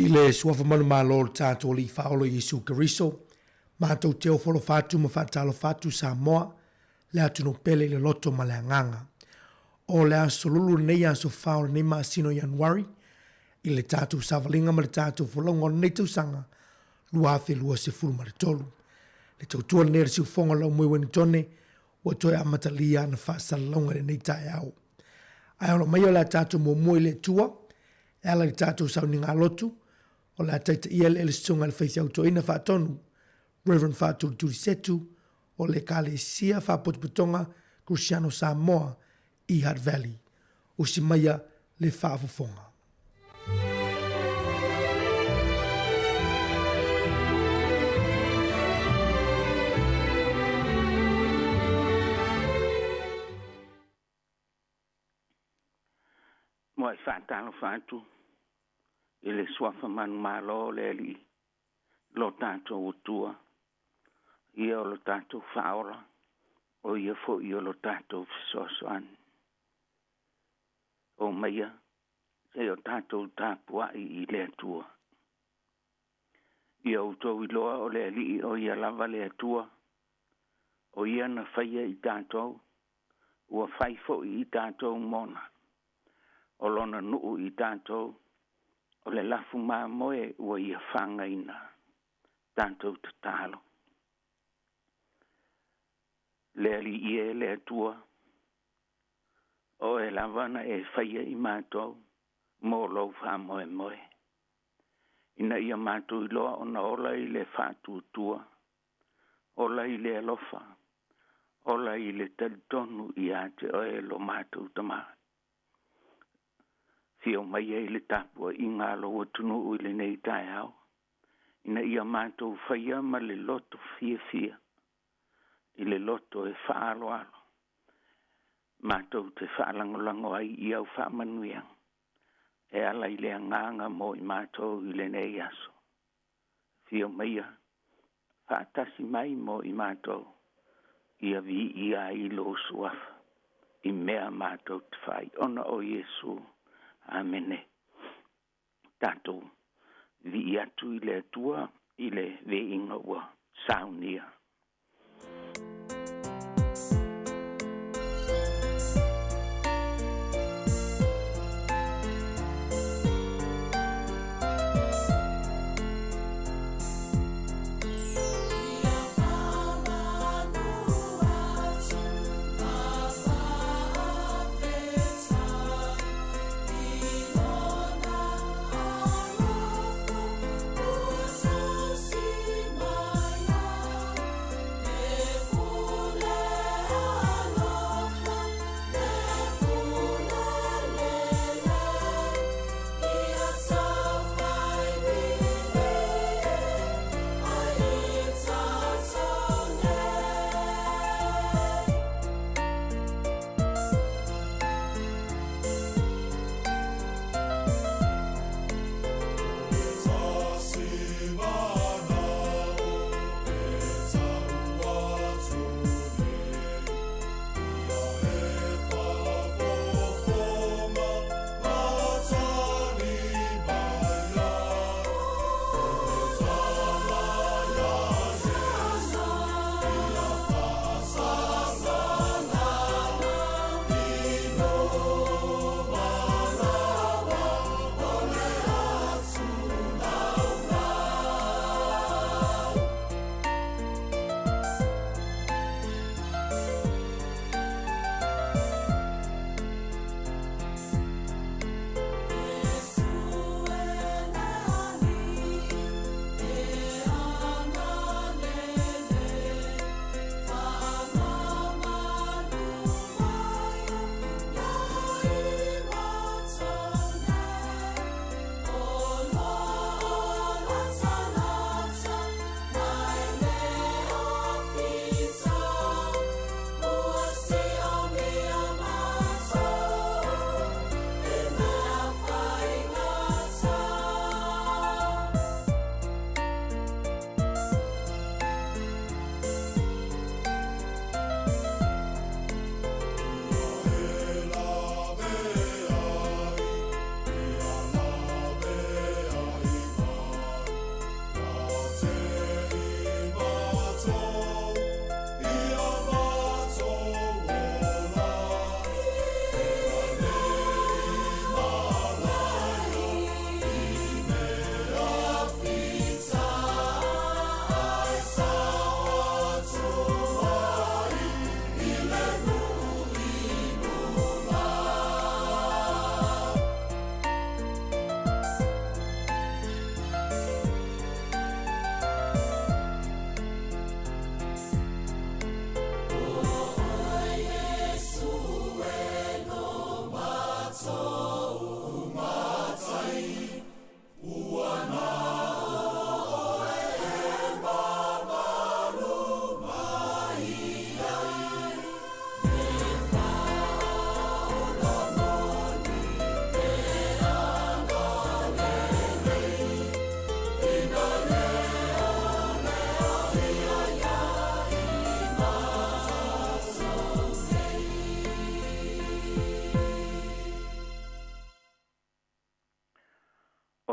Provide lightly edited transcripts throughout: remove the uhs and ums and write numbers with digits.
I le suafa manumalo o le tatou Alii Faaola Iesu Keriso, matou te ofo alofa atu ma faatalofa atu Samoa, le atunuu pele i le loto ma le agaga. O le aso lulu lenei aso 4 o lenei masina o Ianuari, i le tatou savaliga ma le tatou folauga o lenei tausaga 2023. Le tautua lenei a le siufofoga o le Laumui Uenitone ua toe amatalia ana faasalalauga i lenei taeao. Ae alo mai o le a tatou muamua i le Atua, e ala i le tatou sauniga lotu, o le a taitaia le susuga i le faifeau toeaina faatonu, Reverend Faatulituli Setu, o le Ekalesia Faapotopotoga Kerisiano Samoa i Hutt Valley. Usi maia le faafofoga. Mo e faatalofa atu i le suafa manumalo o le Alii lo tatou Atua, ia o lo tatou faaola, o ia foi o lo tatou fesoasoani. O maia se o tatou tapuai i le Atua. Ia outou iloa o le Alii o ia lava le Atua, o ia na faia i tatou, ua fai foi i tatou mona. O lona nuu i tatou, o le lafu mamoe ua ia fagaina, tatou tatalo. Le Alii e le Atua, o e lava na e faia i matou, mo lou faamoemoe. Ina ia matou iloa ona ola i le faatuatua, ola i le alofa, ola i le talitonu ia te oe lo matou tamā. Fio mai ai le tapuaiga a lou atunuu i lenei taeao, ina ia matou faia ma le loto fiafia, i le loto e faaaloalo, matou te faalagolago ai i au faamanuiaga, e ala i le agaga mo i matou i lenei aso. Fio maia, faatasi mai mo i matou, ia viia ai lou suafa, i mea matou te fai, ona o Iesu. Amene. Tatou vii atu i le Atua i le viiga ua saunia.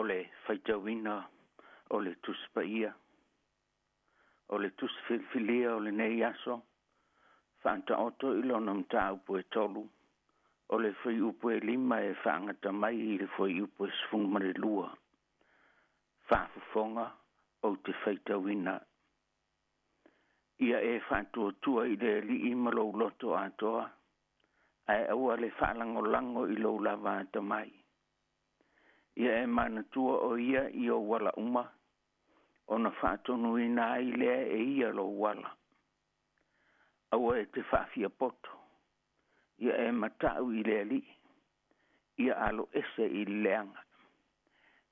O le faitauina o le Tusi Paia, o le Tusi Filifilia o lenei aso, Faataoto i lona mataupu e 3, o le fuaiupu e 5 e faagata mai i le fuaiupu e 12. Faafofoga ou te faitauina. Ia e faatuatua i le Alii ma lou loto atoa, ae aua le faalagolago i lou lava atamai. Ia e manatua o ia i ou ala uma, ona faatonuina ai lea e ia lou ala. Aua e te faafiapoto, ia e matau i le Alii, ia alo ese i le leaga.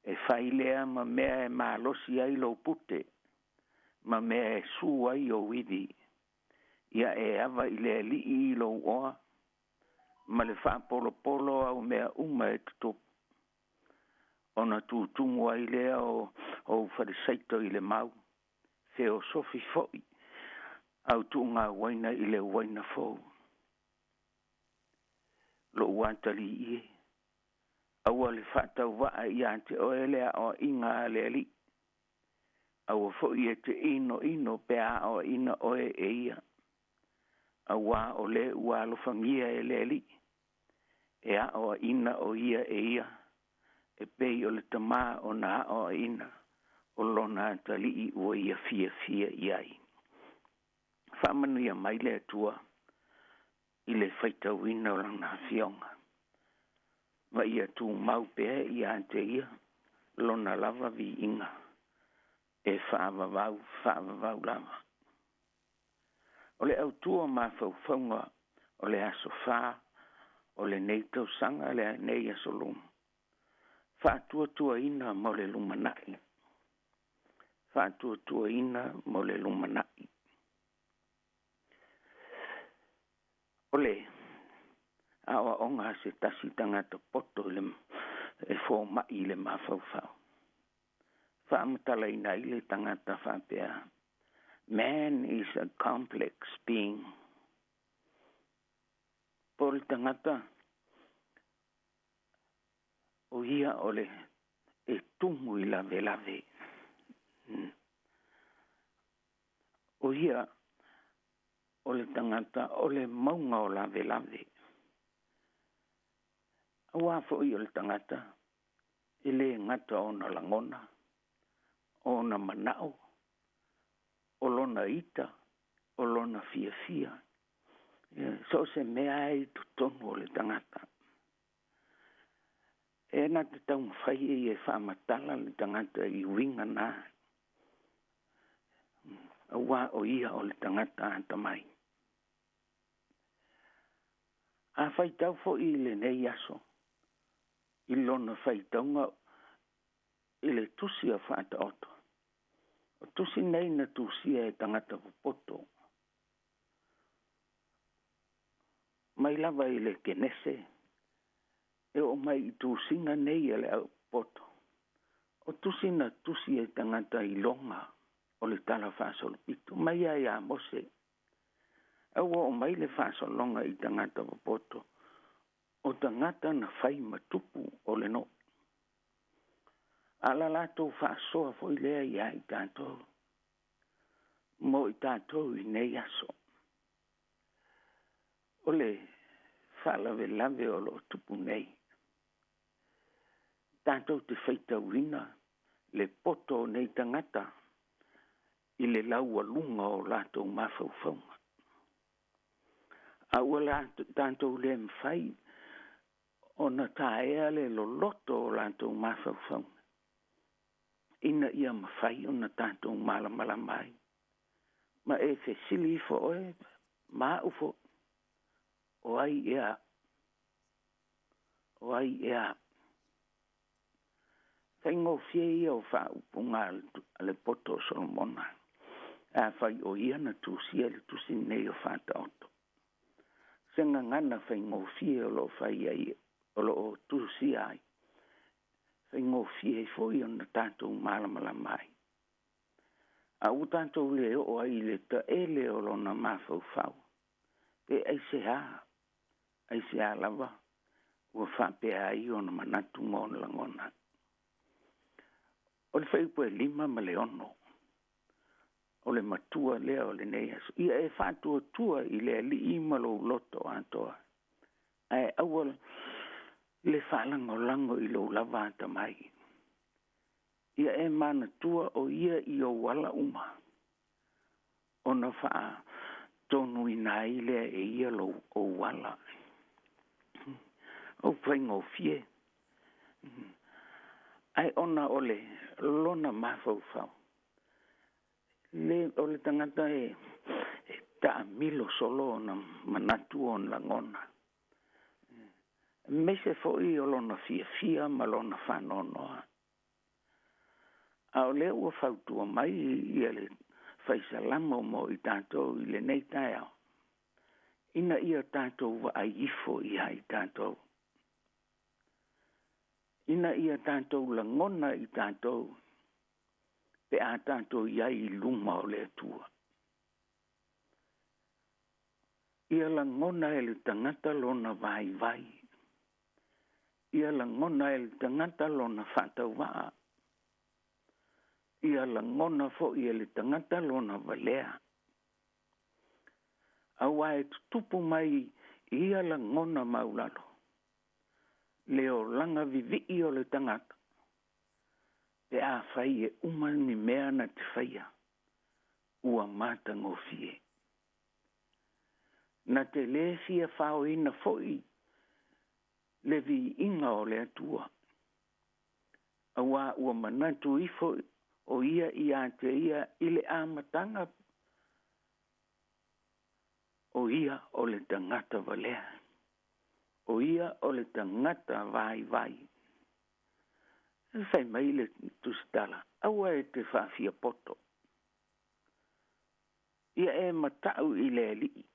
E fai lea ma mea e malosi ai lou pute, ma mea e su ai ou ivi. Ia e ava i le Alii i lou oa, ma le faapolopolo au mea uma e tutupu. Ona tutumu ai lea o ou falesaito i le mau, feosofi foi au tuuga uaina i le uaina fou. Lou atalii e, aua le faatauvaa ia te oe le aoaiga a le Alii. Aua foi e te inoino pe a aoaina oe e ia. Auā o le ua alofagia e le Alii, e aoaina o ia e ia, e pei o le tamā ona aoaina o lona atalii ua ia fiafia i ai. Faamanuia mai le Atua i le faitauina o lana afioga, ma ia tumau pea ia te ia lona lava viiga e faavavau faavavau lava. O le autua mafaufauga o le aso 4 o lenei tausaga lenei aso luma, faatuatuaina mo le lumanai. Faatuatuaina mo le lumanai. O le aoaoga a se tasi tagata poto i le e fomai i le mafaufau. Faamatalaina ai le tagata faapea, man is a complex being. Po o le tagata o ia o le e tumu i lavelave. O ia o le tagata o le mauga o lavelave. Auā foi o le tagata e lē gata ona lagona, ona manao, o lona ita, o lona fiafia. So o se mea ai i totonu o le tagata. E na te taumafai e ia e faamatala le tagata i uiga na. Auā o ia o le tagata atamai. A faitau foi i lenei aso, i lona faitauga i le Tusi a Faataoto. O tusi nei na tusia e tagata popoto. Mai lava i le Kenese, e oo mai i tusiga nei a le au popoto. O tusi na tusi e tagata iloga o le tala faasolopito, mai lava ia Mose. A ua oo mai le faasologa i tagata popoto, o tagata na fai ma tupu o le nuu. A la latou faasoa foi lea ia i tatou, mo i tatou i nei aso. O le faalavelave o loo tupu nei, tatou te faitauina le poto o nei tagata i le laualuga o latou mafaufauga. A ua tatou le mafai ona taea le loloto o latou mafaufauga, ina ia mafai ona tatou malamalama ai. Ma e fesili ifo oe, ma au foi, o ai ea? O ai ea? Faigofie ia o faaupuga a le poto o Solomona, afai o ia na tusia le tusi nei o Faataoto. Se gagana faigofie o loo fai ai, o loo tusia ai. Faigofie ai foi ona tatou malamalama ai. A ua tatou le oo ai i le taele o lona mafaufau, pe aisea, aisea lava ua faapea ai ona manatu ma ona lagona. O le fuaiupu e 5 ma le 6, o le matua lea o lenei aso. Ia e faatuatua i le Alii ma lou loto atoa, ae aua le faalagolago i lou lava atamai. Ia e manatua o ia i ou ala uma, ona faatonuina ai lea e ia lou ou ala. O faigofie, ae ona o le lona mafaufau le o le tagata e taamilo solo ona manatu, ona lagona, aemaise foi o lona fiafia ma lona faanoanoa. A o lea ua fautua mai ia le faisalamo mo i tatou i lenei taeao, ina ia tatou vaai ifo ia i tatou, ina ia tatou lagona i tatou pe a tatou i ai i luma o le Atua. Ia lagona e le tagata lona vaivai, ia lagona e le tagata lona faatauvaa, ia lagona foi e le tagata lona valea. Aua e tutupu mai ia lagona maulalo le olaga vivii o le tagata, pe a fai e uma ni mea na te faia ua matagofie. Na te lē fia faoina foi le viiga o le Atua, auā ua manatu ifo o ia ia te ia i le amataga o ia o le tagata valea, o ia o le tagata vaivai. E fai mai le tusitala, aua e te faafia poto, ia e matau i le Alii,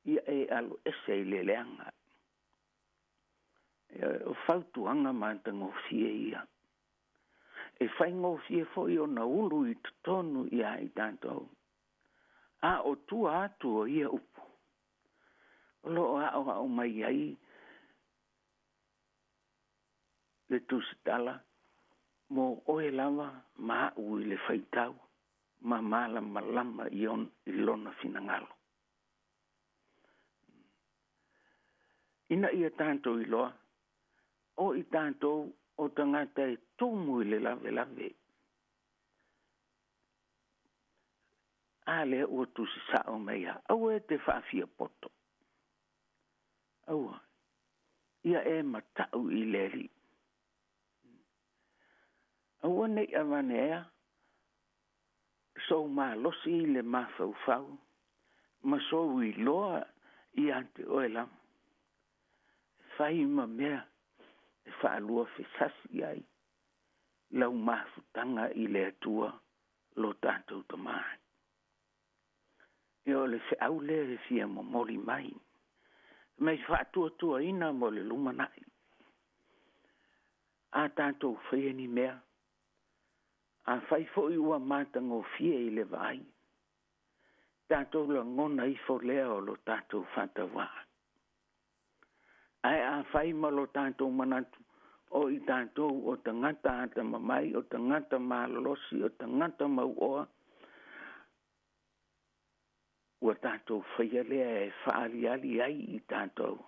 ia e alo ese i le leaga. O fautuaga matagofie ia, e faigofie foi ona ulu i totonu ia i tatou. A o tua atu o ia upu o loo aoao mai ai le tusitala mo oe lava ma au i le faitau ma malamalama i, on, i lona finagalo. Ina ia tatou iloa o i tatou o tagata e tumu i le lavelave. A lea ua tusi sao mai a, aua e te faafia poto, aua ia e matau i le Alii. Aua nei avanea sou malosi i le mafaufau ma sou iloa ia te oe lava, fai ma mea e faalua fesasi ai lau mafutaga i le Atua lo tatou Tamā. Ia o le feau lea e fia momoli mai, mai faatuatuaina mo le lumanai. A tatou faia ni mea, a fai foi ua matagofie i le vaai, tatou lagona ifo lea o lo tatou faatauvaa. Ae a fai ma lo tatou manatu o i tatou o tagata atamamai, o tagata malolosi, o tagata mauoa, ua tatou faia lea e faaliali ai i tatou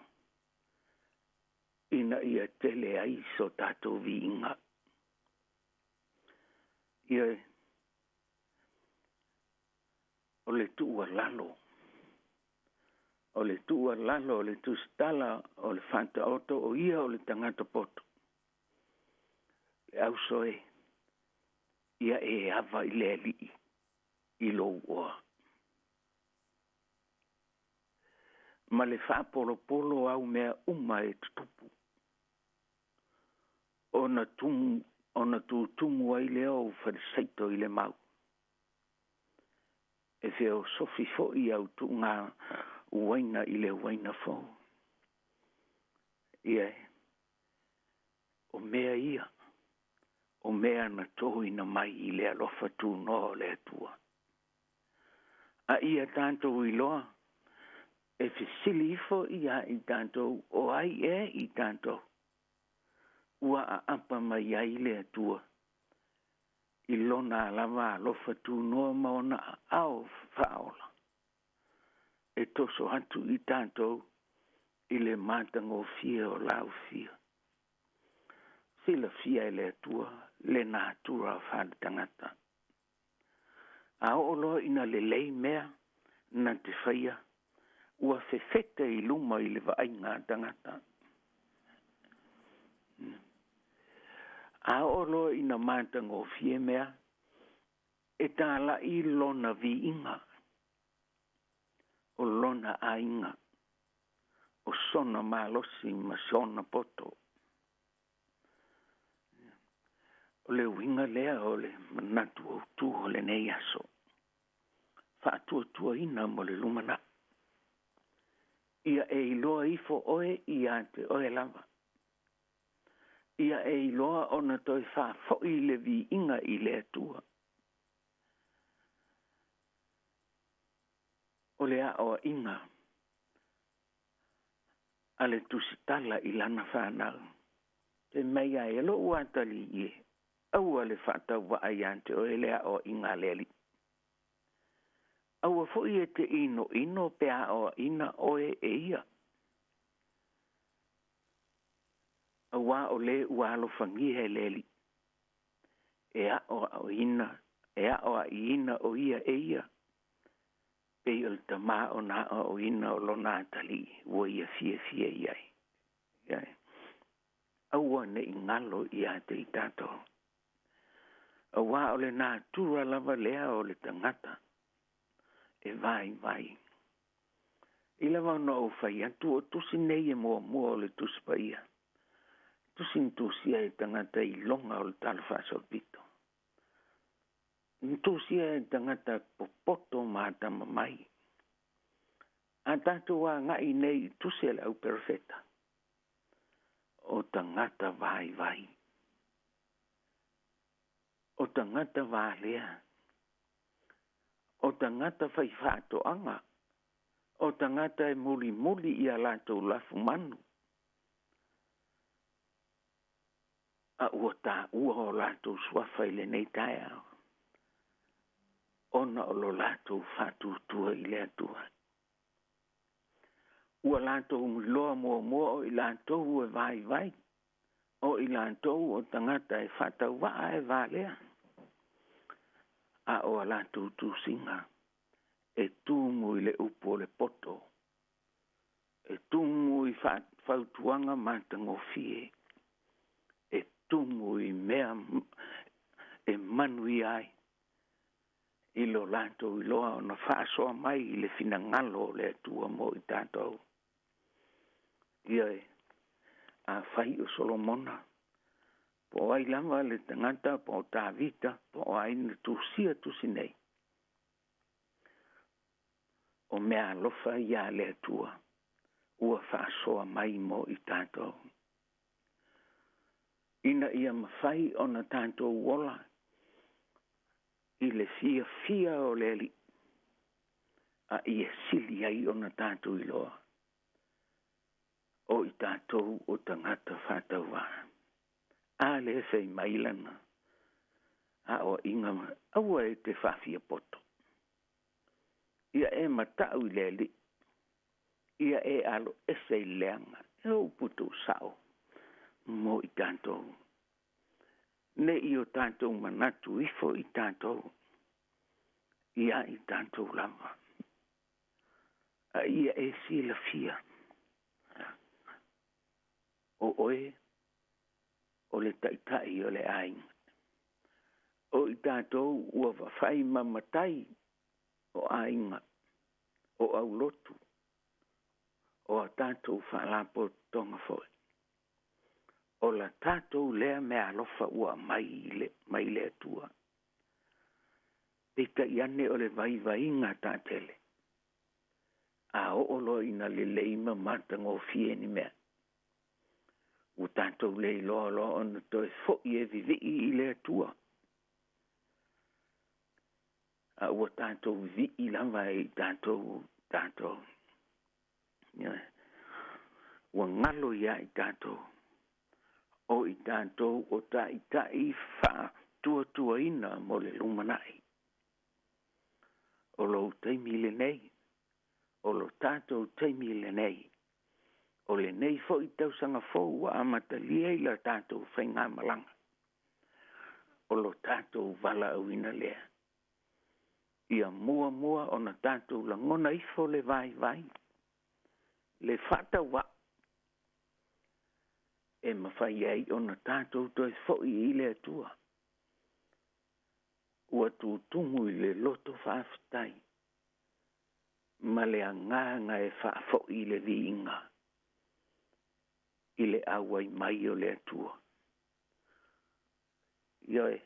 ina ia tele ai so tatou viiga. Ia o le tuualalo, o le tuualalo o le tusitala o le faataoto, o ia o le tagata poto, le auso e, ia e ava i le Alii i lou oa ma le faapolopolo au mea uma e tutupu, ona tumu ona tutumu ai lea o falesaito i le mau, e feosofi foi au tuuga uaina i le uaina fou. Ia o mea ia, o mea na toina mai i le alofa tunoa o le Atua. A ia tatou iloa e fesili ifo ia i tatou, o ai e i tatou ua aapa mai ai le Atua. I lona lava alofa tunoa ma ona aao faaola e toso atu i tatou i le matagofie o laufia. Silafia e le Atua le natura faaletagata. A oo loa ina lelei mea na te faia, ua fefete i luma i le vaaiga a tagata. A oo loa ina matagofie mea, e tāla'i lona viiga, o lona aiga, o sona malosi ma sona poto. O le uiga lea o le manatu autū o lenei aso, faatuatuaina mo le lumanai. Ia e iloa ifo oe ia te oe lava. Ia e iloa ona toe faafoi le viiga i le Atua. O le aoaiga a le tusitala i lana fanau. Te mai ai e lou atalii e, aua le faatauvaa ia te oe le aoaiga a le Alii. Aua foi e te inoino pe aoaina oe e ia. Auā o le ua alofagia e le Alii. E aoaoina, e aoaiina o ia e ia. Pei o le tamā ona aoaoina o lona atalii ua ia fiafia i ai. Aua ne i galo ia te i tatou. Auā o le natura lava lea o le tagata e vaivai. I lava ona ou fai atu o tusi nei e muamua o le Tusi Paia. Tusi na tusia e tagata iloga o le Tala Faasolopito. Na tusia e tagata popoto ma atamamai. A tatou agai nei i tusi a le au perofeta, o tagata vaivai. O tagata valea. O tagata faifaatoaga. O tagata e mulimuli i a latou lafumanu. A ua taua o latou suafa i lenei taeao, ona o lo latou faatuatua i le Atua. Ua latou iloa muamua o i latou e vaivai, o i latou o tagata e faatauvaa e valea. A o a latou tusiga e tumu i le upu o le poto, e tumu i fautuaga matagofie, e tumu i mea e manuia ai i lo latou iloa ona faasoa mai i le finagalo o le Atua mo i tatou. Ioe, afai o Solomona, po o ai lava le tagata, po o Tavita, po o ai na tusia tusi nei, o mea alofa ia a le Atua ua faasoa mai mo i tatou. Ina ia mafai ona tatou ola i le fiafia o le Alii, a ia sili ai ona tatou iloa o i tatou o tagata faatauvaa. A lea fai mai lana aoaiga, aua e te faafiapoto. Ia e matau i le Alii, ia e alo ese i le leaga, e upu tuusao mo i tatou. Ne i o tatou manatu ifo i tatou, ia i tatou lava. A ia e silafia, o oe o le taitai o le aiga. O i tatou ua fafai ma matai o aiga, o aulotu, o a tatou faalapotopotoga foi. O la tatou lea mea alofa ua aumai mai le Atua. Peitai ane o le vaivaiga taatele. A oo loa ina lelei ma matagofie ni mea, ua tatou le iloa loa ona toe foi e vivii i le Atua. A ua tatou vivii lava e i tatou tatou. Ua galo ia i tatou o i tatou o taitai tuatuaina mo le lumanai. O lou taimi lenei, o lo tatou taimi lenei, o lenei fo'i tausaga fou ua amatalia i la tatou faigamalaga, o lo tatou valaauina lea. Ia muamua ona tatou lagona ifo le vaivai, le faatauvaa, e mafai ai ona tatou toe fo'i i le Atua. Ua tutumu i le loto faafetai ma le agaga e faafo'i le viiga i le auai mai o le Atua. Ioe,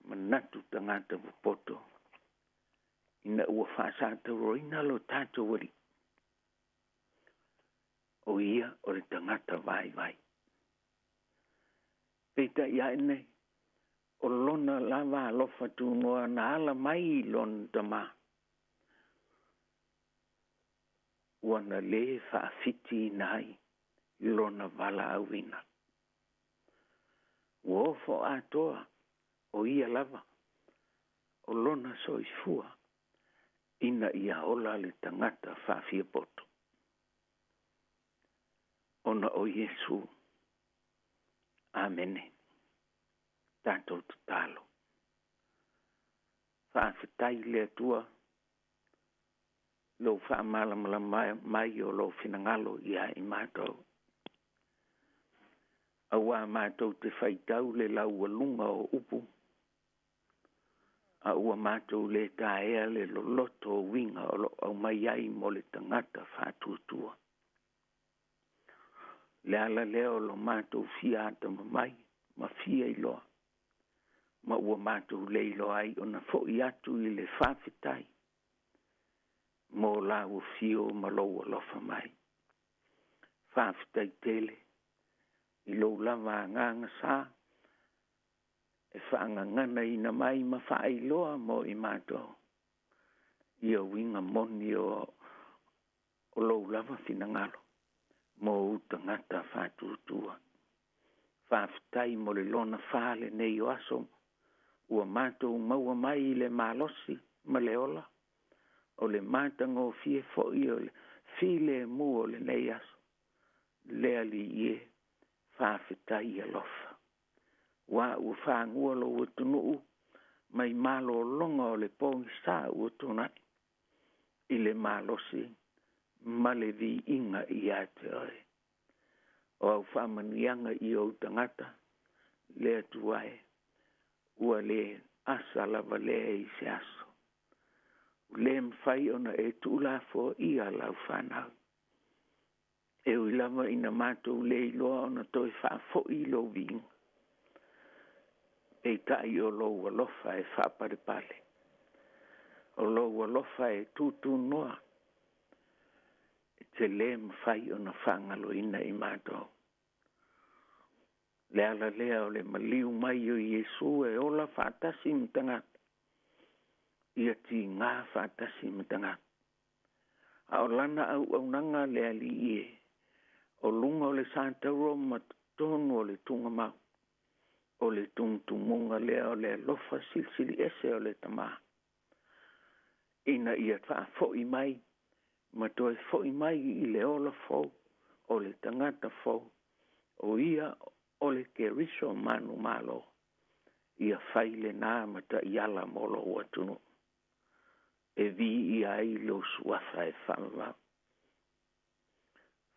manatu tagata popoto ina ua faasatauroina lo tatou Alii, o ia o le tagata vaivai. Peitai ane, o lona lava alofa tunoa na ala mai i lona tamā, ua na lē faafitiina ai lona valaauina. Ua ofo atoa o ia lava o lona soifua ina ia ola le tagata faafiapoto. Ona o Iesu. Amene. Tatou tatalo. Faafetai i le Atua lou faamalamalama mai o lou finagalo ia i matou. Auā matou te faitau le laualuga o upu, a ua matou lē taea le loloto o uiga o loo aumai ai mo le tagata faatuatua. Le ala lea o lo matou fia atamamai ma fia iloa, ma ua matou le iloa ai ona fo'i atu i le faafetai mo lau afio ma lou alofa mai. Faafetai tele i lou lava agaga sa e faagaganaina mai ma faailoa mo i matou ia uiga moni o lou lava finagalo mo ou tagata faatuatua. Faafetai mo le lona fa lenei o aso ua matou maua mai i le malosi ma le ola, o le matagofie fo'i o le filemu o lenei aso. Le Alii e, faafetai alofa. Ua ua fagua lou atunuu mai malologa o le pogisā ua tuanai i le malosi ma le viiga ia te oe. O au faamanuiaga i ou tagata, le Atua e, ua lē asa lava lea i se aso. Ua lē mafai ona e tuulafoaia lau fanau. E ui lava ina matou le iloa ona toe faafo'i lou viiga, peitai o lou alofa e faapalepale, o lou alofa e tutunoa, e te lē mafai ona faagaloina i matou. Le ala lea o le maliu mai o Iesu e ola faatasi ma tagata, ia tigā faatasi ma tagata. A o lana auaunaga le Alii e, o luga o le satauro ma totonu o le tugamau, o le tumutumuga lea o le alofa silisili ese o le tamā, ina ia faafo'i mai ma toe fo'i mai i le ola fou o le tagata fou, o ia o le Keriso manumalo, ia fai lenā ma taiala mo lou atunuu, e viia ai lou suafa e faavavau.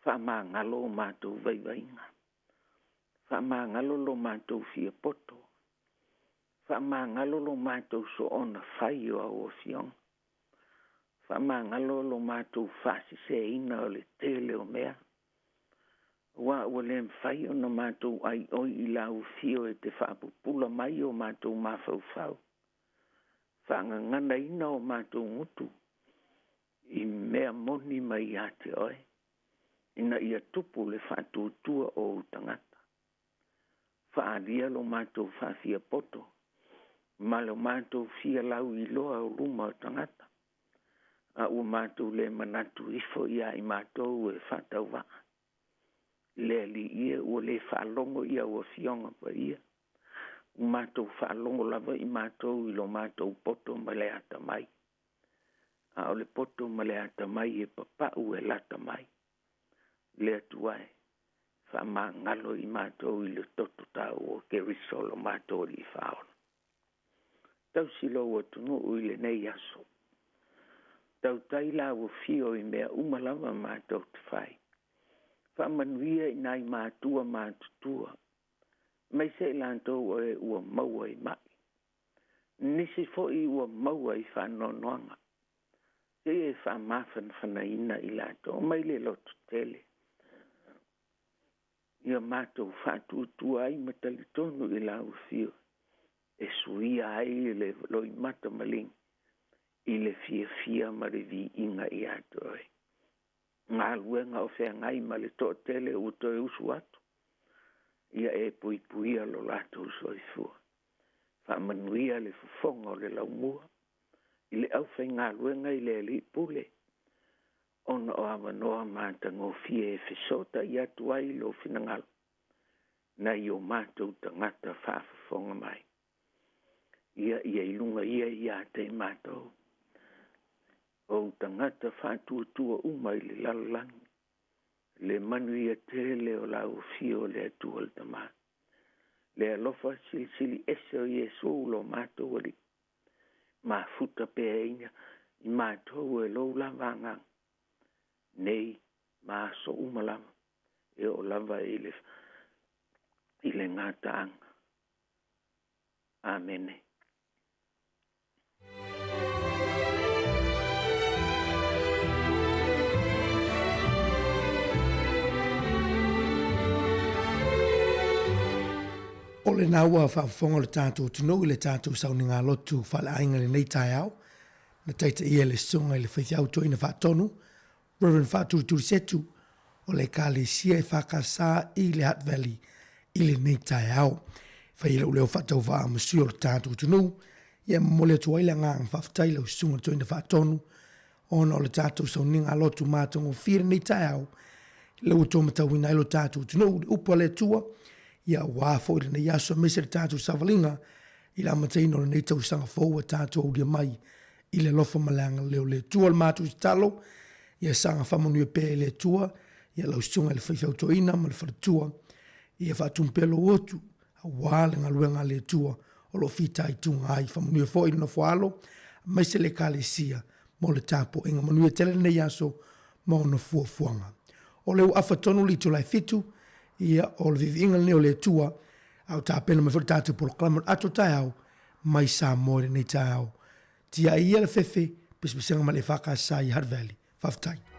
Faamagalo o matou vaivaiga, faamagalo lo matou fiapoto, faamagalo lo matou soona fai o au afioga, faamagalo lo matou faasiseina o le tele o mea, ua ua le mafai ona matou aioi i lau afio e te faapupula mai o matou mafaufau, faagaganaina o matou gutu i mea moni mai ia te oe, ina ia tupu le faatuatua o ou tagata. Faaalia lo matou faafiapoto ma lo matou fia lauiloa o luma o tagata, a ua matou le manatu ifo ia i matou e faatauvaa. Le Alii e, ua lē faalogo i au afioga paia, Ua matou faalogo lava i matou i lo matou poto ma le atamai, a o le poto ma le atamai e papau e lata mai. Le Atua e, faamagalo i matou i le toto taua o Keriso lo matou Alii Faaola. Tausi lou atunuu i lenei aso. Tautai la ua fio i mea uma lava matou te fai. Faamanuia i nai matua matutua, mai se i latou o e ua maua i mai. Nisi foi ua maua i faanoanoaga. Se e faamafanafanaina i latou mai le loto tele. Ia matou faatuatua ai ma talitonu i lau afio e suia ai le loimata maligi i le fiafia ma le viiga ia te oe. Galuega o feagai ma le toatele ua toe usu atu, ia e puipuia lo latou soifua. Faamanuia le fofoga o le laumua i le aufaigaluega i le Alii Pule, ona o avanoa matagofie e fesotai atu ai lou finagalo nai o matou tagata faafofoga mai. Ia ia i luga ia ia te i matou, o tagata faatuatua uma i le lalolagi, le manuia tele o lau afio o le Atua le Tama. Le alofa silisili ese o Iesu lo matou Alii, mafuta pea ina i matou e lou lava agaga, nei ma aso uma lava, e oo lava i le gataaga. Amene. O lena ua faafofoga le tatou atunuu i le tatou sauniga lotu faaleaiga i lenei taeao, na taitaia e le Susuga i le Faifeau Toeaina Faatonu, Reverend Faatulitulisetu o le Ekalesia EFKS i le Hutt Valley i lenei taeao. E fai ai lou leo faatauvaa ma sui o le tatou atunuu, ia e momoli atu ai le agaga faafetai i lau Susuga Toeaina Faatonu ona o le tatou sauniga lotu matagofie i lenei taeao, lea ua toe matauina ai lo tatou atunuu i le upu a le Atua, ia aua foi lenei aso aemaise le tatou savaliga i le amataina o lenei tausaga fou ua tatou aulia mai i le alofa ma le agalelei o le Atua. O le matou tatalo, ia saga faamanuia pea e le Atua ia lau susuga i le faifeau toeaina ma le faletua, ia faatumu pea lou otu aua le galuega a le Atua o lo o fitaituga ai. Faamanuia foi i le nofo a alo aemaise le Ekalesia mo le tapuaiga. Manuia tele lenei aso ma ona fuafuaga. O lea ua afa tonu le itula e 7, ia o le viiviiga lenei o le Atua, a o tapena mai foi le tatou polokalame o le ato taeao mai Samoa i lenei taeao. Tiai ia le fefe, pesepesega ma le EFKS i Hutt Valley. Faafetai.